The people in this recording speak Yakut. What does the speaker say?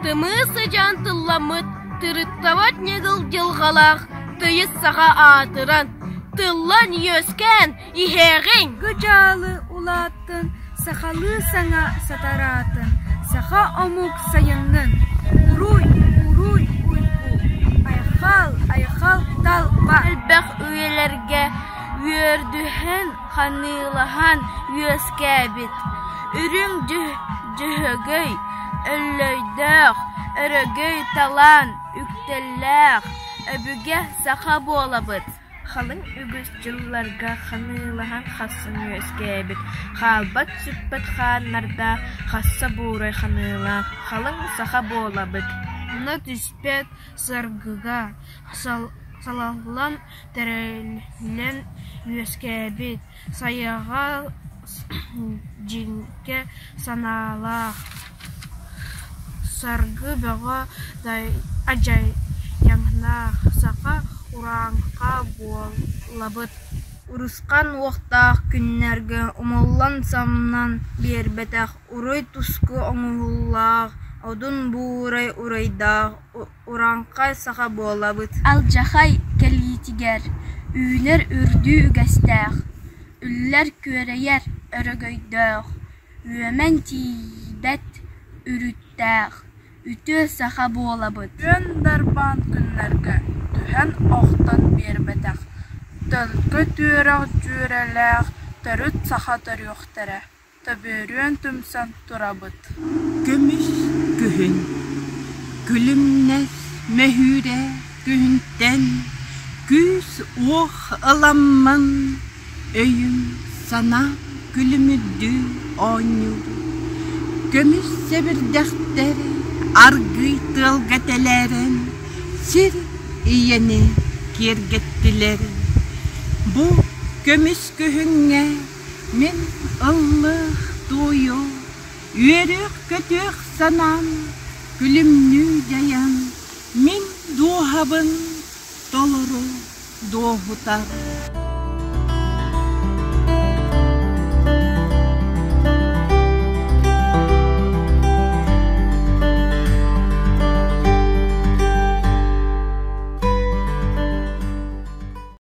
Тымыы сыдьаан тылламмыт, тырыттабат ньыгыл дьылҕалаах тыйыс саха аатыран, тыллан үөскээн иһээҕиҥ! Гыдьаалы улааттын, сахалыы саҥа сатараатын, саха омук сайыннын! Уруй, уруй, уйгу, айхал, айхал, талба! Элбэх үйэлэргэ үөрдүһэн, ханыылаһан үөскээбит Үрүҥ Дьөһөгөй Өллөйдөөх, Өрөгөй талаан үктэллээх өбүгэ саха буолабыт. Халыҥ үгүс дьылларга ханыылаһан хассан үөскээбит, хаалбат сүппэт хааннардаах хасса буурай ханыылаах халыҥ саха буолабыт. Умна түспэт саргыга салаллан тэриллэн үөскээбит, сайаҕас дьиҥкэ санаалаах, саргы бөҕө адьайаҥнаах саха урааҥхай буолабыт. Урусхан уохтаах күннэргэ умуллан-самнан биэрбэтэх уруй-туску оҥоһуулаах, Одун Буурай уруйдаах урааҥхай саха буолабыт. Алдьархай кэлиитигэр үүнэр үрдүү үгэстээх, үллэр-күөрэйэр өрөгөйдөөх, үөмэн тиийбэт үрүттээх үтүө саха буолабыт. Үөн дарбаан күннэргэ түһэн-охтон биэрбэтэх, төлкө түөрэх дьүөрэлээх төрүт саха төрүөхтэрэ Төбүөрүөн түмсэн турабыт. Көмүс күһүн Күлүмнэс мөһүүрэ күһүнтэн Күүс-уох ыламмын Өйүм-санаам күлүмүрдүү оонньуур. Көмүс сэбирдэхтэр аргыый тыалга тэлээрэн Сир ийэни киэргэттилэр. Бу көмүс күһүҥҥэ Мин ыллыах туойу, үөрүөх-көтүөх санаам күлүмнүү дьайан, мин дууһабын толору дуоһутар.